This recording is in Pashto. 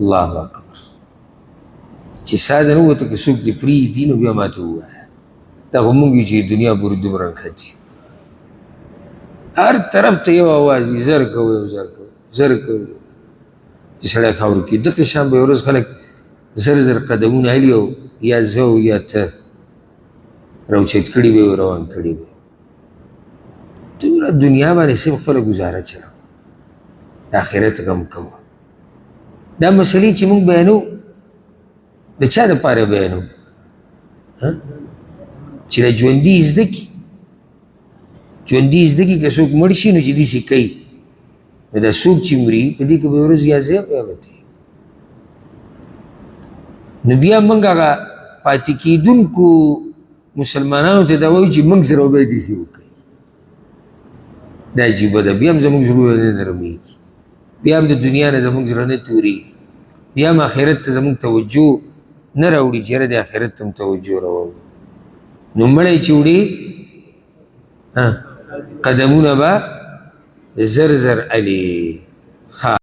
الله اکبر. چې ساه دې نه ووته، که څوک دې پرېږدي نو بیا ماته ووایه. دا خو موږ یو چې دنیا پورې دومره نښتي، هر طرف ته یو اواز وي، زر کوئ او زر کوئ، زر کوئ، چې سړی خاورو کړي. دغه شان به یوه ورځ خلک زر زر قدمونه هلي او یا زه او یا ته راوچت کړي به وي، روان کړي به. دومره دنیا باندې صرف خپله ګزاره چلوه، د آخرت غم کوه. دا مسلې چې موږ بیانو د چا دپاره بیانو؟ چې د ژوندي زده کړي، ژوندي زده کړي. که څوک مړ شي نو چې داسې کوي، نو دا څوک چې مري په دې کې به ورځ یا زه یا به دی. نو بیا موږ هغه پاتې کېدونکو مسلمانانو ته دا وایو چې موږ سره به داسې وکړي. دا عجیبه ده. بیا هم زموږ زړونه نه نرمېږي، بیا هم د دنیا نه زموږ زړه نه تورېږي، بیا هم آخرت ته زموږ توجه نه راوړي چې یاره د آخرت ته هم توجه راوړو. نو مړی چې وړي قدمونه به زر زر الي. ښه.